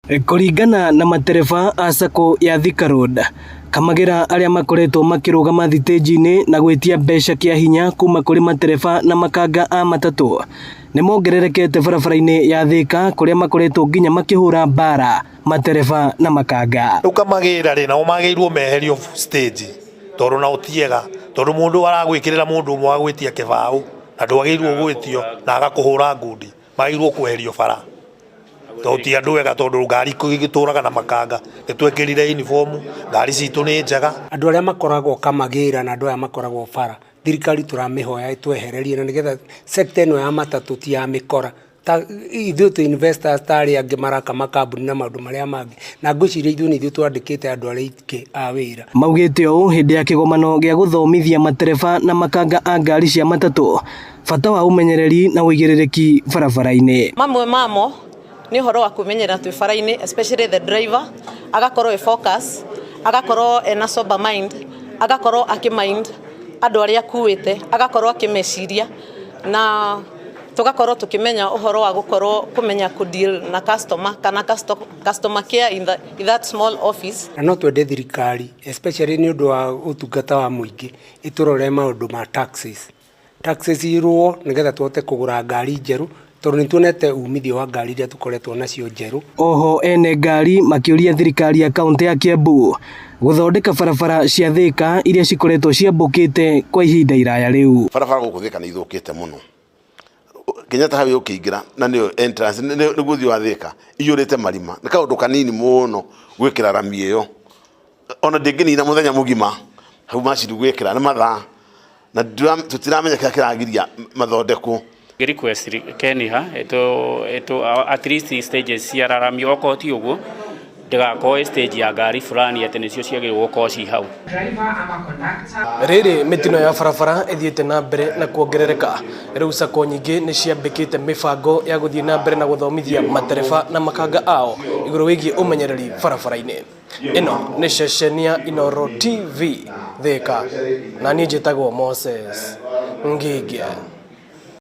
Kũringana na matereba a Sacco ya Thika Road, Kamagĩra arĩa makoretwo makĩrũgama thitĩnji-inĩ na gwĩtia mbeca kĩa hinya kuma kũrĩ matereba na makanga a matatũ nĩ mongererekete barabara-inĩ ya Thika kũrĩa makoretwo nginya makĩhũra mbara matereba na makanga. Rĩu kamagĩra rĩ nao magĩrĩirwo meherio stage tondũ nao ti ega tondũ mũndũ aragwĩkĩrĩra mũndũ ũmwe agwĩtia kĩbaũ na ndwagĩrĩirwo gwĩtio na agakũhũra ngundi magĩrĩirwo kweherio bara tondũ ti andũ ega tondũ ngari igĩtũraga na makanga nĩ twekĩrire uniform ngari citũ nĩ njega. Andũ arĩa makoragwo Kamagĩra na andũ aya makoragwo bara, thirikari tũramĩhoya ĩtwehererie na nĩgetha sector ĩno ya matatũ ti ya mĩkora. Ta ithuĩ twĩ investors ta arĩa angĩ maraka makambuni na maũndũ marĩa mangĩ, na ngwĩciria ithuĩ nĩ ithuĩ twandĩkĩte andũ arĩa aingĩ a wĩra. Maugĩte ũũ hĩndĩ ya kĩgomano gĩa gũthomithia matereba na makanga a ngari cia matatũ bata wa ũmenyereri na ũigĩrĩrĩki barabara-inĩ. Mamwe mamo nĩ ũhoro wa kwĩmenyerera twĩ bara-inĩ, especially the driver, agakorwo e focus, agakorwo ena sober mind, agakorwo akĩ mind andũ arĩa akuĩte, agakorwo akĩmeciria na tũgakorwo tũkĩmenya ũhoro wa gũkorwo kũmenya kũ deal na customer kana customer care in that small office. Na no twende thirikari especially nĩ ũndũ wa ũtungata wa mũingĩ ĩtũrore maũndũ ma taxes. Taxes irũo nĩgetha tũhote kũgũra ngari njerũ tondũ nĩ tuonete umithio wa ngari iria tũkoretwo nacio njerũ. Oho ene ngari makĩũria thirikari ya kaunti ya Kiambu gũthondeka barabara cia Thika iria cikoretwo ciambũkĩte kwa ihinda iraya rĩu. Barabara gũkũ Thika nĩ ithũkĩte mũno. Kenyatta Highway ũkĩingĩra na nĩyo entrance nĩguo ũthiũ wa Thika iyũrĩte marima nĩ kaũndũ kanini mũno gwĩkĩra rami ĩyo ona ndĩngĩnina mũthenya mũgima hau macini gwĩkĩra nĩ mathaa na tũtiramenya kĩrĩa kĩragiria mathondekwo. Request Keniha ĩtũ at least stages cia rami okorwo ti ũguo ndĩgakorwo stage ya ngari fulani atĩ nĩcio ciagĩrĩirwo gũkorwo ci hau. Rĩrĩ mĩtino ya barabara ĩthiĩte na mbere na kuongerereka rĩu Sacco nyingĩ nĩ ciambĩkĩte mĩbango ya gũthiĩ na mbere na gũthomithia matereba na makanga ao igũrũ wĩgiĩ ũmenyereri barabara-inĩ. Ĩno nĩ ceceni ya Inooro TV Thika na niĩ njĩtagwo Moses Ngĩngĩ.